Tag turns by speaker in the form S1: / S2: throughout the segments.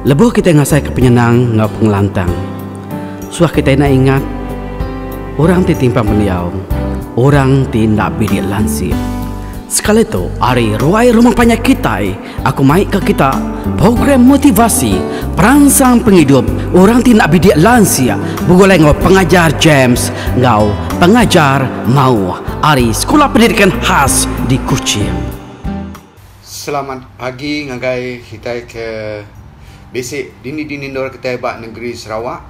S1: Lebuh kitai ngasaika penyenang enggau pengelantang, suah kitai enda ingat orang ti timpang pendiau, orang ti enda bidik lansik. Sekali tu, ari ruai rumah panjai kitai, aku mai ka kita program motivasi peransang pengidup orang ti enda bidik lansik begulai enggau Pengajar James enggau Pengajar Mauh ari Sekula Pendidikan Khas di Kuching.
S2: Selamat pagi ngagai kitai ke bisi dini-dini endur kitai ba negeri Sarawak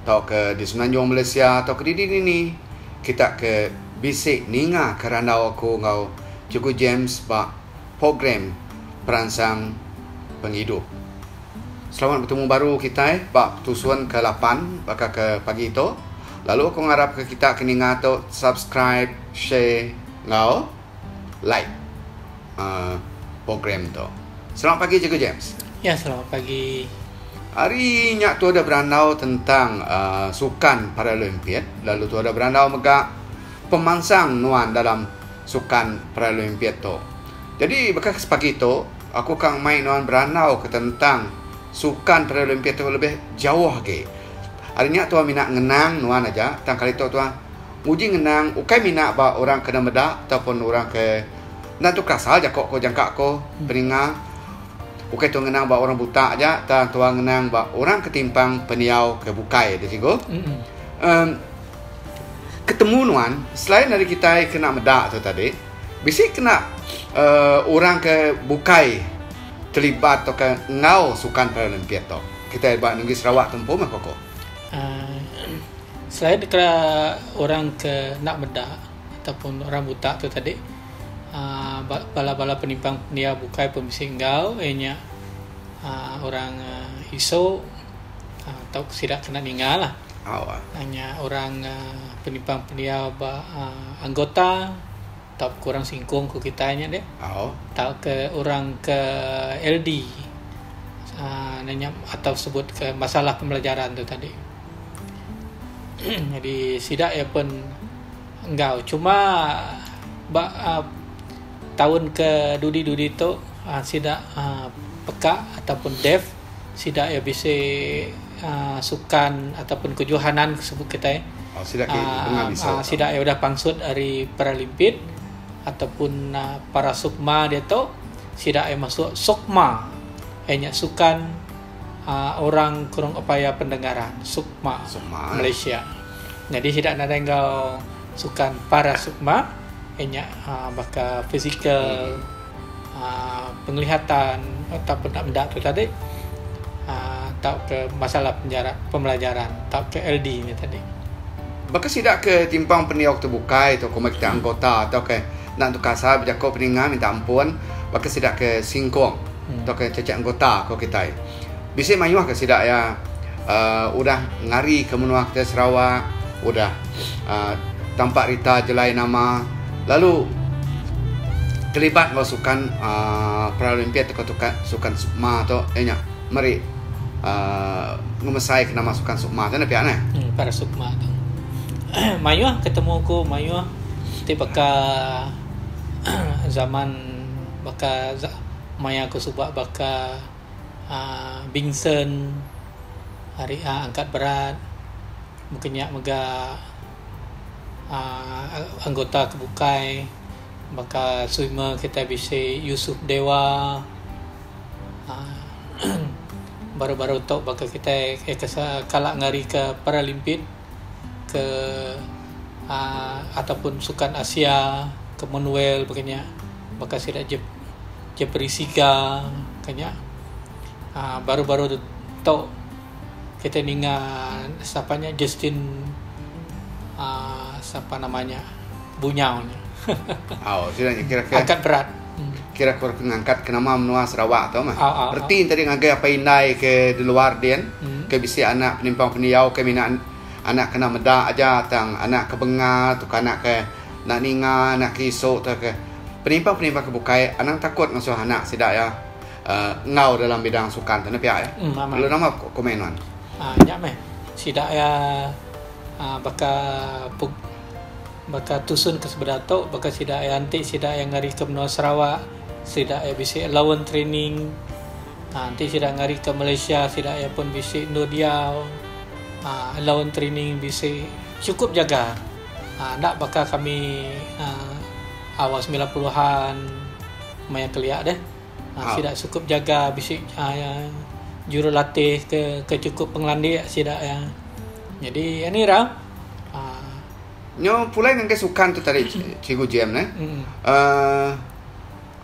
S2: tauka di Semenanjung Malaysia tauka dini-dini kita ke bisi ninga ke randau aku enggau Cikgu James ba program Peransang Pengidup. Selamat betemu baru kitai ba tusun ke lapan baka ke pagi tu lalu aku ngarap ke kita ke ninga tu subscribe, share enggau like program tu. Selamat pagi Cikgu James.
S3: Ya selamat pagi.
S2: Hari nya tu ada berandau tentang uh, sukan Paralimpik lalu tu ada berandau mega pemansang nuan dalam sukan Paralimpik tu. Jadi baka sepagi tu aku kang mai nuan berandau ke tentang sukan Paralimpik tu lebih jauh agi. Hari nya tuan mina ngenang nuan aja tang kali tu tuan Nguji ngenang ukai mina ba orang ke enda meda ataupun orang ke enda tu kasar jako ko jangka ko peninga ukai tu ngenang ba orang buta aja tang tuan ngenang ba orang ke timpang pendiau ke bukai deh cikgu. Em ketemu nuan selain ari kitai ke enda meda tu tadi bisi kena uhh orang ke bukai terlibat tauka enggau sukan Paralimpik tu kitai ba negeri Sarawak tu empu meh ko ko.
S3: Uhh Selain deka orang ke enda meda ataupun orang buta tu tadi uhh bala-bala penimpang pendiau bukai pun bisi enggau iya nya uhh orang isu tauka sida kena ninga lah. Nya orang penimpang pendiau ba anggota tauka orang singkong ku kitai nya deh tauka orang ke LD uhh nya atau sebut ke masalah pembelajaran tu tadi. Nyadi sida iya pen enggau cuma ba uhh taun ke dudi dudi tu uhh sida uhh peka ataupun deaf sida iya bisi uhh sukan ataupun kejohanan sebut kitai uhh sida iya udah pansut ari paralimpik ataupun para sukma diatu sida iya masuk sukma iya nya sukan. Orang kurang upaya pendengaran, Sukma, Malaysia. Nyadi sida nadai enggau sukan para Sukma iya nya baka fizikal, penglihatan ataupun enda meda tu tadi tauka masalah pembelajaran tauka LD nya tadi.
S2: Baka sida ke timpang pendiau ke tebukai tauka meh kita anggota tauka enda entu kasar bejako peninga minta ampun baka sida ke singkong. Tauka chechek anggota ko kitai. Bisi mayuh ke sida iya uhh udah ngari ke menua kitai Sarawak udah uhh tampak rita jelai nama lalu terlibat enggau sukan uhh Paralimpik tauka sukan SUKMA tu iya nya meri uhh ngemesai ke nama sukan SUKMA tu enda pia neh.
S3: Para SUKMA tu. Mayuh ketemu ku mayuh ti baka zaman Baka maya ku suba baka uhh Bingson ari uhh angkat berat mungkin nya mega uhh anggota ke bukai baka swimmer kitai bisi Yusuf Dewa uhh baru baru tu baka kitai kala ngari ke Paralimpik ke uhh ataupun sukan Asia Commonwealth baka nya. Baka sida Jep Jepri Siga ka nya uhh baru baru tu kitai ninga sapa nya Justin uhh sapa nama nya Bunyau nya.
S2: Au sida nya kira ke
S3: Angkat berat.
S2: Kira ke ngangkat ke nama menua Sarawak tu mah. Reti ne tadi ngagai apai indai ke di luar din ke bisi anak penimpang pendiau ke mina anak kena meda aja tang anak ke bengal tauka anak ke Enda ninga anak ke isu tauka penimpang-penimpang ke bukai anang takut ngasuh anak sida iya enggau dalam bidang sukan tu enda pia iya. Lalu nama komen nuan?
S3: Nya meh sida iya baka baka tusun ke sebedau tu baka sida iya enti sida iya ngari ke menua Sarawak sida iya bisi allowance training. Ha enti sida ngari ke Malaysia sida iya pun bisi endur diau ha allowance training bisi chukup jaga. Ha enda baka kami ha awal 90-an maya kelia deh. Ha sida chukup jaga bisi ha jurulatih ke ke chukup pengelandik sida iya. Jadi ani ra ha.
S2: Nyo pulai ngagai sukan tu tadi Cikgu Jem neh. Uhh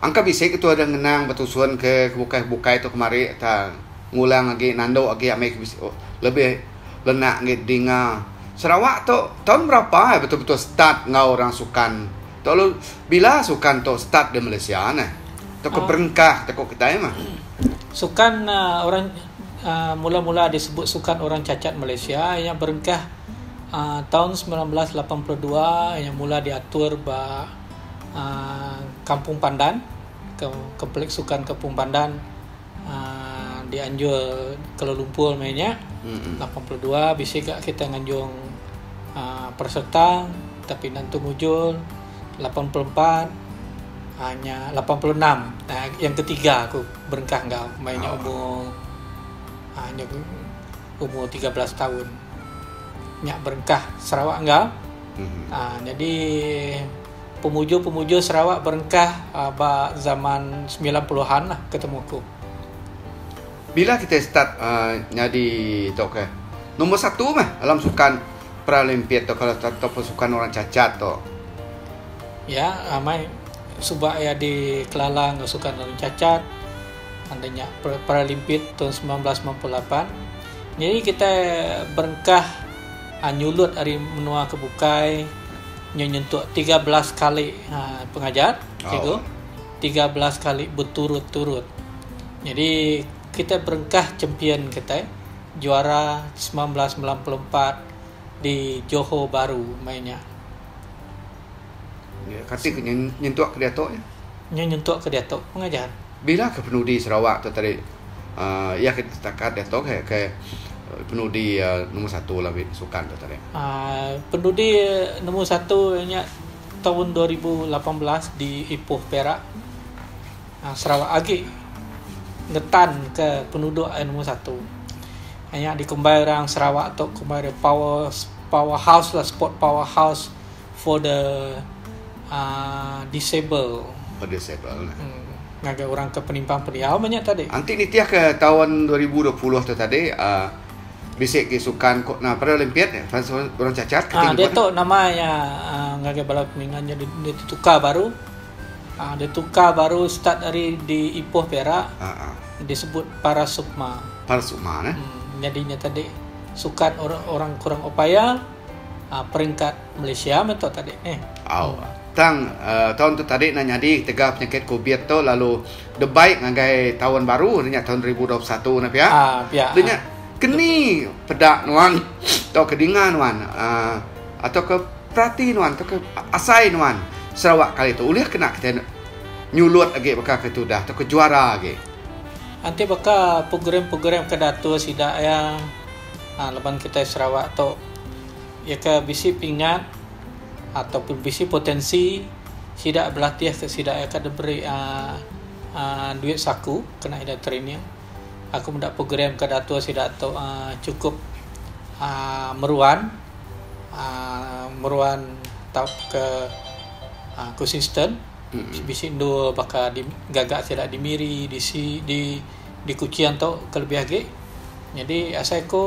S2: angka bisi ke tu ada ngenang betusun ke bukai bukai tu kemari ta ngulang agi nandu agi ami ke bisi lebih lenak agi dinga. Sarawak tu taun berapa betul betul start enggau orang sukan tu lalu bila sukan tu start di Malaysia neh. Tauka berengkah jaku kitai mah.
S3: Sukan orang mula mula disebut sukan orang cacat Malaysia iya berengkah Taun 1982 iya mula diatur ba Kampung Pandan, Kompleks Sukan Kampung Pandan dianjur Kuala Lumpur meh nya. 82 bisi ga kita nganjung peserta tapi nentu mujur. 84 nya 86 yang ketiga aku berengkah enggau meh nya umur umur 13 taun. Nya berengkah Sarawak enggau. Aaa nyadi pemujur-pemujur Sarawak berengkah ba zaman 90-an lah ketemu aku.
S2: Bila kitai start aaa nyadi tauka nombor satu meh dalam sukan Paralimpik tu kalau ataupun sukan orang cacat tu.
S3: Ya amai suba iya dikelala enggau sukan orang cacat anda nya Paralimpik taun 1998. Nyadi kitai berengkah nyulut ari menua ke bukai nyu nyentuk 13 kali pengajar cikgu 13 kali beturut-turut. Nyadi kitai berengkah champion kitai juara 1994 di Johor Bahru maya nya.
S2: Kati ke nyentuk ke diatu nya?
S3: Nyu nyentuk ke diatu pengajar.
S2: Bila ke penudi Sarawak tu tadi uhh iya ke setakat diatu ke ke penudi nombor satu lalu sukan tu tadi.
S3: Uhh penudi nombor satu nya taun 2018 di Ipoh Perak uhh Sarawak agi ngetan ke penuduk nombor satu. Nya dikumbai orang Sarawak tu kumbai deh power powerhouse lah sport powerhouse for the uhh disable.
S2: For disable.
S3: Ngagai orang ke penimpang pendiau meh nya tadi.
S2: Enti nitih ke taun 2020 tu tadi uhh bisi ke sukan ko na Paralympiad orang cacat
S3: ke ti. Diatu nama iya ngagai bala peninga nya ditukar baru uhh ditukar baru start ari di Ipoh Perak disebut Para Sukma.
S2: Para Sukma neh.
S3: Nyadi nya tadi sukan orang kurang upaya peringkat Malaysia meh tu tadi neh.
S2: Au. Tang taun tu tadi enda nyadi ketegal penyakit covid tu lalu debai ngagai taun baru nya taun 2021 ne pia.
S3: Ah pia.
S2: Nya nya keni peda nuan tauka dinga nuan aaa atauka perati nuan tauka asai nuan Sarawak kali tu ulih kena kitai nyulut agi baka ke tudah tauka juara agi.
S3: Enti baka program-program ke diatur sida iya laban kitai Sarawak tu iya ke bisi pingat ataupun bisi potensi sida belatih ke sida iya ka diberi uhh duit saku kena ida training. Aku meda program ke diatur sida tu uhh chukup uhh meruan uhh meruan tauka uhh konsisten bisi endur baka gaga sida di Miri di si di Kuching tu kelebih agi. Nyadi asai ku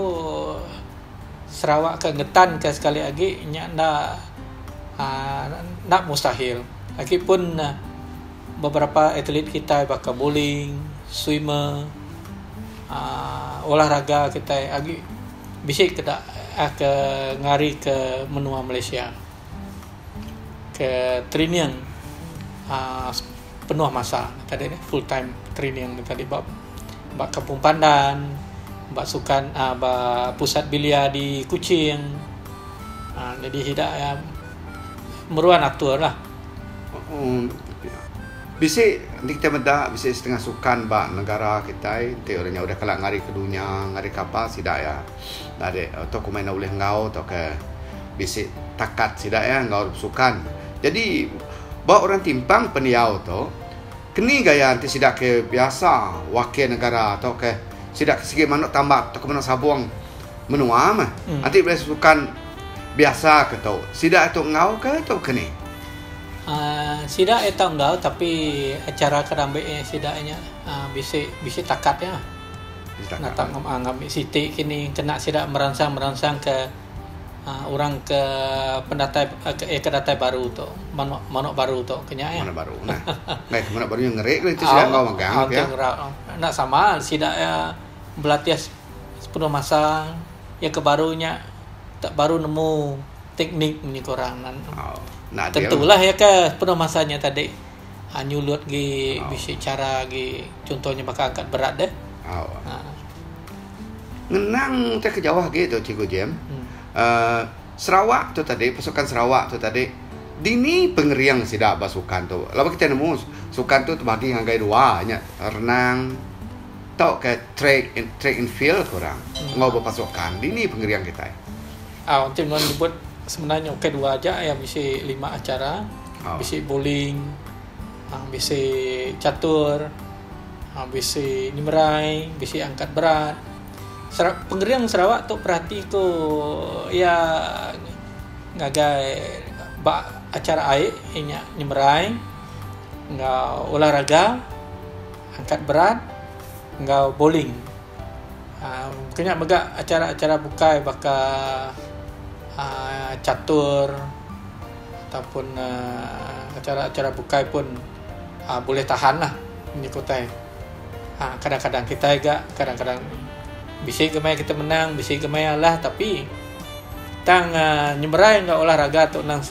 S3: Sarawak ke ngetan ke sekali agi nya enda uhh enda mustahil. Agi pun beberapa atlet kitai baka bowling, swimmer uhh olahraga kitai agi bisi keda ke ngari ke menua Malaysia ke training uhh penuh masa tadi full time training tadi ba ba Kampung Pandan ba sukan uhh ba pusat belia di Kuching uhh jadi sida iya meruan atur lah.
S2: Bisi enti kitai meda bisi setengah sukan ba negara kitai enti orang nya udah kala ngari ke dunya ngari ke apa sida iya ade atau ku main ulih enggau tauka bisi takat sida iya enggau sukan. Jadi ba orang timpang pendiau tu. Keni gaya enti sida ke biasa wakil negara tauka sida ke sigi manuk tambat tauka manuk sabung menua meh. Enti bela sukan biasa ke tu, sida tu enggau ke tauka keni?
S3: Aaa sida iya tau enggau tapi acara ke dambi sida nya aaa bisi bisi takat iya. Nata ngambi siti kini kena sida meransang meransang ke orang ke pendatai eh ke datai baru tu manok manok baru tu ke nya iya.
S2: Manok baru nah. Ngai ke manok baru nya ngeri ke sida enggau magang
S3: pia. Enda sama sida iya belatih sepenuh masa iya ke baru nya tak baru nemu teknik munyi ku orang. Tentulah iya ke sepenuh masa nya tadi nyulut gi bisi chara gi contohnya baka angkat berat deh.
S2: Ngenang utai ke jauh agi tu Cikgu Jem. Uhh Sarawak tu tadi pasukan Sarawak tu tadi dini pengering sida ba sukan tu. Laban kitai nemu sukan tu tebagi ngagai dua nya renang tauka track track and field ku orang enggau bepasukan dini pengering kitai.
S3: Au enti mun nyebut sebenarnya ukai dua aja iya bisi lima acara bisi bowling bisi catur. Bisi nyemerai, bisi angkat berat. Pengering Sarawak tu perati ku iya ngagai ba acara ai iya nya nyemerai enggau olahraga, angkat berat enggau bowling. Aaa ke nya mega acara-acara bukai baka aaa catur ataupun aaa acara-acara bukai pun. Aaa bulih tahan lah nyiku utai. Aaa kadang-kadang kitai ga kadang-kadang bisi ga maya kita menang bisi ga maya alah tapi tang aaa nyemerai enggau olahraga tu nang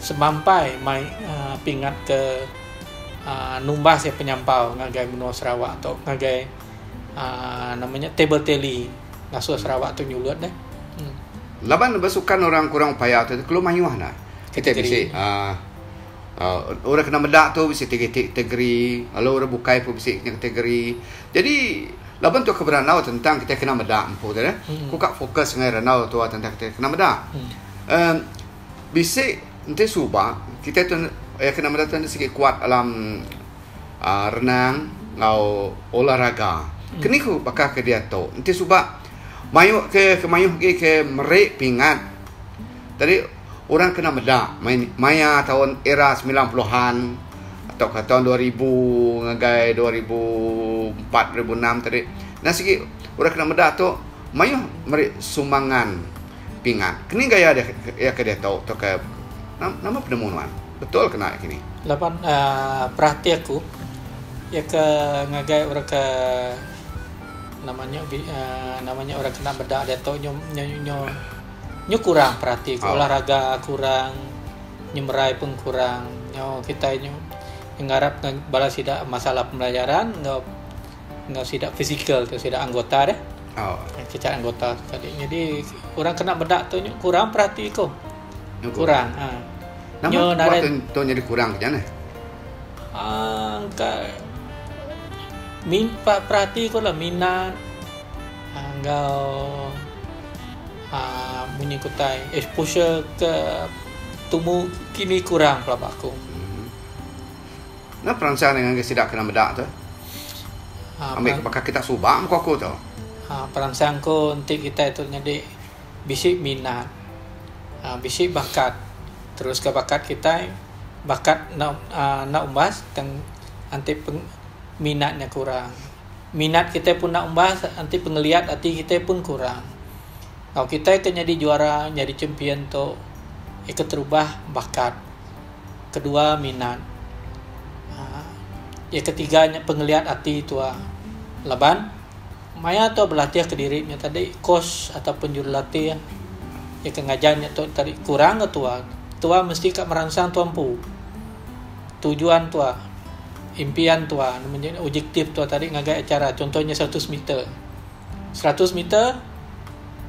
S3: semampai mai aaa pingat ke aaa numbas iya penyampau ngagai menua Sarawak tu ngagai aaa nama nya table tally ngasuh Sarawak tu nyulut deh.
S2: Laban besukan orang kurang upaya tu kelu mayuh ne. Kitai bisi aaa. Orang kena meda tu bisi tiga iti kategori lalu orang bukai pun bisi nya kategori. Jadi laban tu ke berandau tentang kitai kena meda empu tu deh. Ku ka fokus ngagai randau tu tentang kitai kena meda. Emm bisi enti suba kitai tu iya kena meda tu sigi kuat dalam aaa renang enggau olahraga. Keni ku baka ke diatu enti suba mayuh ke mayuh agi ke meri pingat. Tadi Orang kena meda maya taun era 90-an tauka taun 2000 ngagai 2004 2006 tadi enda sigi orang kena meda tu mayuh meri sumbangan pingat. Keni gaya iya ke diatu tauka nama penemu nuan? Betul ke enda kini?
S3: Laban uhh perati aku iya ke ngagai orang ke nama nya uhh nama nya orang kena meda diatu nyu nyu. Nyu kurang perati ku olahraga kurang nyemerai pun kurang nyu kitai nyu ngarap ngan bala sida masalah pembelajaran enggau enggau sida fizikal tu sida anggota deh. Cacat anggota tadi jadi orang kena meda tu nyu kurang perati ku. Kurang uhh.
S2: Nyu narai tu nyadi kurang keja neh.
S3: Uhh ka min perati ku lah minat enggau uhh munyi ku tai exposure ke tumu kini kurang pelaba aku.
S2: Enda peransang ne ngagai sida kena meda tu. Ambi ke baka kita suba meh ku aku tu.
S3: Uhh peransang ku enti kitai tu nyadi bisi minat uhh bisi bakat teruska bakat kitai bakat enda uhh enda umbas tang enti minat nya kurang. Minat kitai pun enda umbas enti pengeliat ati kitai pun kurang. Enggau kitai ke nyadi juara nyadi champion tu iya keterubah bakat, kedua minat uhh iya ketiga nya pengeliat ati tuah laban maya tu belatih kediri nya tadi coach ataupun jurulatih iya ke ngajar nya tu tadi kurang ga tuah. Tuah mesti ka meransang tuah empu. Tujuan tuah. Impian tua objektif tua tadi ngagai acara contoh nya 100 meter. 100 meter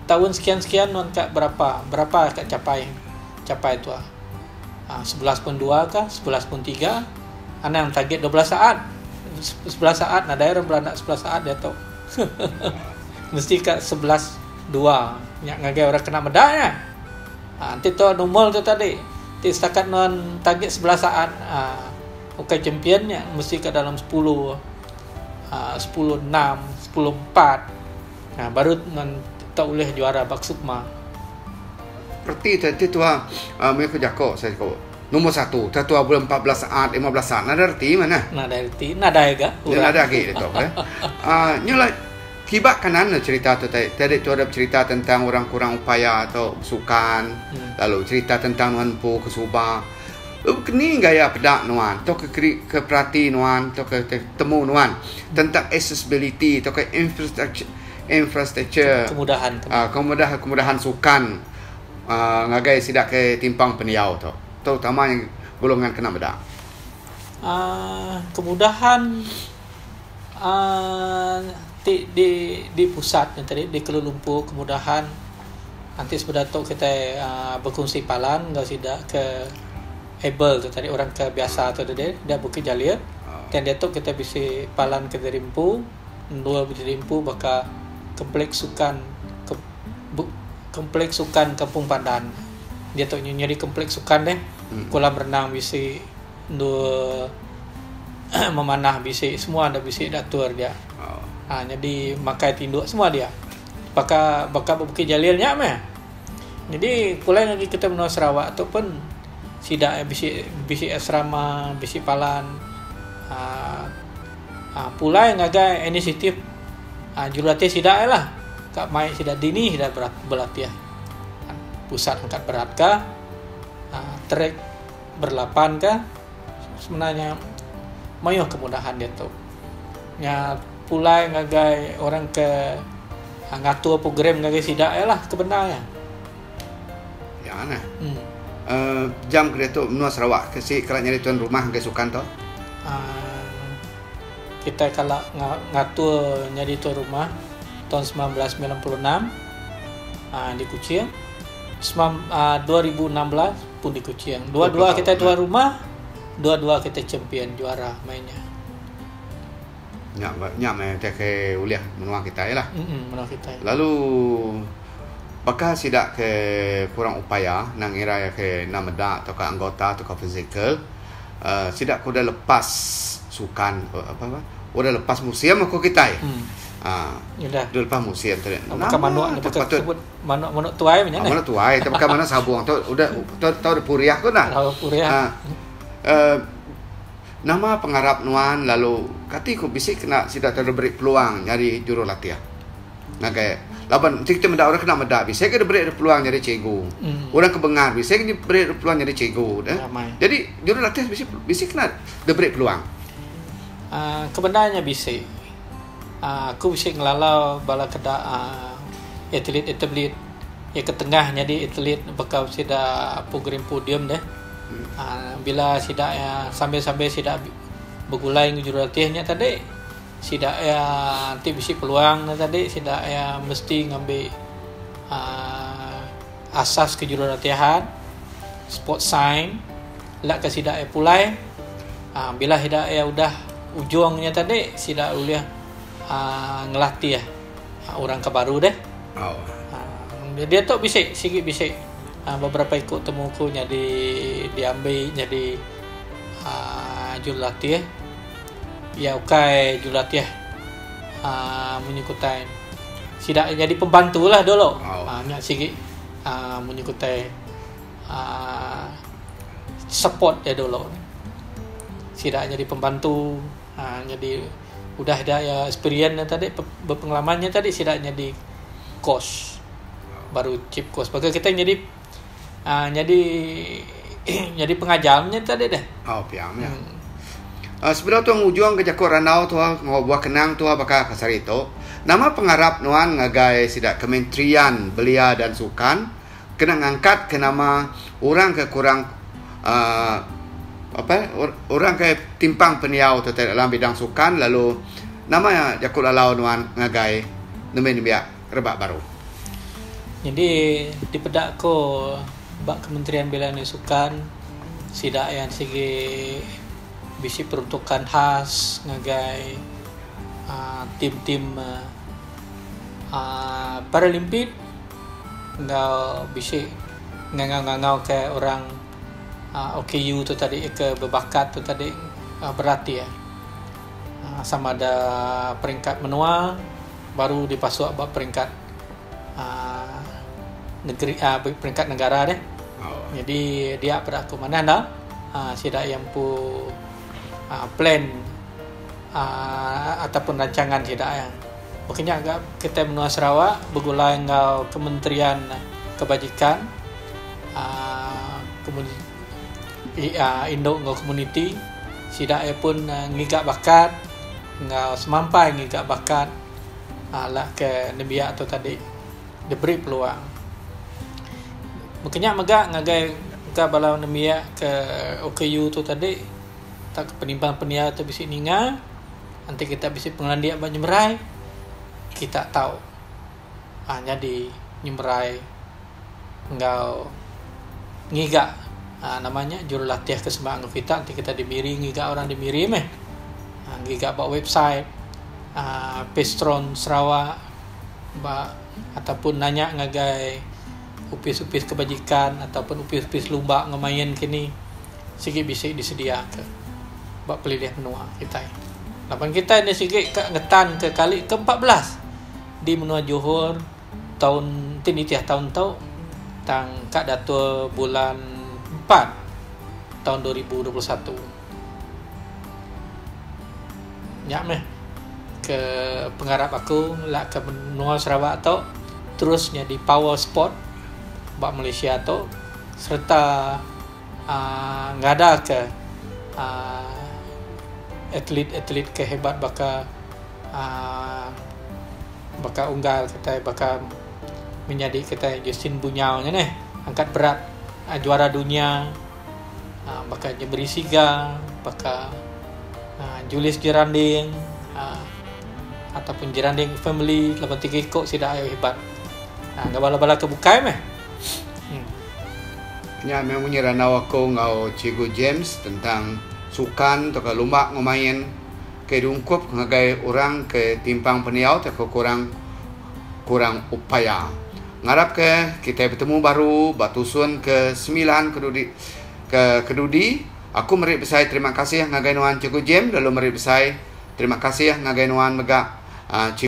S3: taun sekian-sekian nuan ka berapa berapa ka capai capai tua. Aaa 11.2 ka 11.3 anang target 12 saat. 11 saat nadai orang beranak 11 saat diatu. Mesti ka 11.2 nya ngagai orang kena meda nya. Aaa enti tua normal tu tadi ti setakat nuan target 11 saat aaa. Ukai champion nya mesti ka dalam sepuluh uhh sepuluh enam, sepuluh empat uhh baru nuan tau ulih juara ba Sukma.
S2: Reti tu enti tuah uhh mih ku jako saya ku nombor satu tah tuah bulan 14 saat 15 saat nadai reti manah.
S3: Nadai reti nadai ga
S2: urang. Nadai agi ditu eh. Uhh nya lah kiba kanan ne cerita tu tadi tadi tu ada bercerita tentang orang kurang upaya tu besukan lalu cerita tentang nuan empu ke suba. Keni gaya peda nuan tauka ke ke perati nuan tauka ke temu nuan tentang accessibility tauka infrastructure infrastructure
S3: Kemudahan
S2: tu. Uh, kemudahan kemudahan sukan uh, ngagai sida ke timpang pendiau tu terutama yang golongan kena meda.
S3: Uh, kemudahan uh, ti di di pusat nya tadi di Kuala Lumpur kemudahan Enti sebedau tu kitai uhh bekongsi palan enggau sida ke able tu tadi orang ke biasa tu tadi da Bukit Jalil. Tang diatu kitai bisi palan ke diri empu endur diri empu baka kompleks sukan kompleks sukan Kampung Pandan. Diatu nyadi kompleks sukan deh kolam renang bisi endur memanah bisi semua da bisi diatur dia. Uhh nyadi makai tinduk semua dia. Baka baka ba Bukit Jalil nya meh. Nyadi pulai ngagai kita menua Sarawak tu pun sida bisi bisi asrama bisi palan uhh pulai ngagai inisiatif uhh jurulatih sida lah ka mai sida dini sida belatih pusat angkat berat ka uhh trek berlapan ka sebenarnya mayuh kemudahan diatu. Nya pulai ngagai orang ke ngatur program ngagai sida iya lah ke bendar iya.
S2: Ya neh. Hmm. Uh, jam ke diatu menua Sarawak ke si kala nyadi tuan rumah ngagai sukan tu?
S3: Uh, kita kala ngatur nyadi tuan rumah tahun 1996 uh, di Kuching. Semam, uh, 2016 pun di Kuching. Dua-dua kita tuan rumah, dua-dua kita champion juara mainnya.
S2: Nya nya meh utai ke ulih menua kitai lah.
S3: Mm menua kitai.
S2: Lalu baka sida ke kurang upaya nang ngira iya ke enda meda tauka anggota tauka fizikal uhh sida ke udah lepas sukan apa bah udah lepas musim ku kitai.
S3: Uhh
S2: udah lepas musim tadi.
S3: Baka manuk
S2: tu patut
S3: manuk manuk tuai meh nya
S2: neh. Manuk tuai tauka manuk sabung tu udah tau puriah ku nah.
S3: Tau puriah.
S2: Uhh Nama pengarap nuan lalu kati ku bisi kena sida tu diberi peluang nyadi jurulatih ngagai laban enti kita meda orang kena meda bisi ke diberi peluang nyadi cikgu. Orang ke bengar bisi ke diberi peluang nyadi cikgu deh. Jadi jurulatih bisi bisi kena diberi peluang.
S3: Aaa kebendar nya bisi. Aaa aku bisi ngelalau bala keda aaa atlet atlet iya ke tengah nyadi atlet baka sida program podium deh. Bila sida iya sambil-sambil sida begulai enggau jurulatih nya tadi sida iya enti bisi peluang ne tadi sida iya mesti ngambi uhh asas kejurulatihan sport science ila ka sida iya pulai uhh bila sida iya udah ujung nya tadi sida ulih uhh ngelatih orang ke baru deh. Uhh diatu bisi sigi bisi. Beberapa iku temu ku nyadi diambi nyadi uhh jurulatih. Iya ukai jurulatih uhh munyi ku utai sida nyadi pembantu lah dulu. Uhh nya sigi uhh munyi ku utai uhh support iya dulu. Sida nyadi pembantu uhh nyadi udah ida iya experience ne tadi bepengalaman nya tadi sida nyadi coach. Baru chief coach baka kitai nyadi uhh nyadi nyadi pengajar nya tadi deh.
S2: Oh pia meh. Uhh sebedau tu ngujung ke jaku randau tu enggau buah kenang tu baka ke sehari tu nama pengarap nuan ngagai sida Kementerian Belia dan Sukan kena ngangkat ke nama orang ke kurang uhh apai orang ke timpang pendiau tu dalam bidang sukan lalu nama jaku lalau nuan ngagai nembiak-nembiak. rebak baru.
S3: Nyadi dipeda ko ba Kementerian Belia dan Sukan sida iya sigi bisi peruntukan khas ngagai uhh team-team uhh Paralimpik enggau bisi ngangau-ngangau ke orang uhh OKU tu tadi ke bebakat tu tadi. berati sama ada peringkat menua baru dipasuk ba peringkat uhh negeri uhh peringkat negara deh. Jadi dia peda aku manah enda uhh sida iya empu uhh plan uhh ataupun rancangan sida iya. Baka nya ga kitai menua Sarawak begulai enggau Kementerian Kebajikan uhh indu enggau komuniti sida iya pun ngiga bakat enggau semampai ngiga bakat ala ke nembiak tu tadi diberi peluang. Baka nya mega ngagai ka bala nembiak ke OKU tu tadi tauka penimbang pendiau tu bisi ninga enti kita bisi pengelandik ba nyemerai kita tau aaa nyadi nyemerai enggau ngiga aaa nama nya jurulatih ke sema enggau kita enti kita di Miri ngiga orang di Miri meh aaa ngiga ba website aaa Pestron Sarawak ba ataupun nanya ngagai opis-opis kebajikan ataupun opis-opis lumba enggau main kini sigi bisi disediaka ba pelilih menua kitai. Laban kitai enda sigi ka ngetanka kali ke 14 di menua Johor taun ti nitih taun tu tang ka diatur bulan empat taun 2021. Nya meh ke pengarap aku la ke menua Sarawak tu terus nyadi power sport ba Malaysia tu sereta aaa ngada ke aaa atlet-atlet ke hebat baka aaa baka unggal kitai baka menyadi kitai Justin Bunyau nya neh angkat berat juara dunya aaa baka Jemri Siga baka aaa Julius Jeranding aaa ataupun Jeranding family laban tiga iko sida ayo hebat aaa enggau bala-bala ke bukai meh.
S2: Nya meh munyi randau aku enggau Cikgu James tentang sukan tauka lumba enggau main ke diungkup ngagai orang ke timpang pendiau tauka kurang kurang upaya. Ngarap ke kitai betemu baru ba tusun ke semilan ke dudi ke kedudi aku meri besai terima kasih ngagai nuan Cikgu James lalu meri besai terima kasih ngagai nuan mega Cikgu.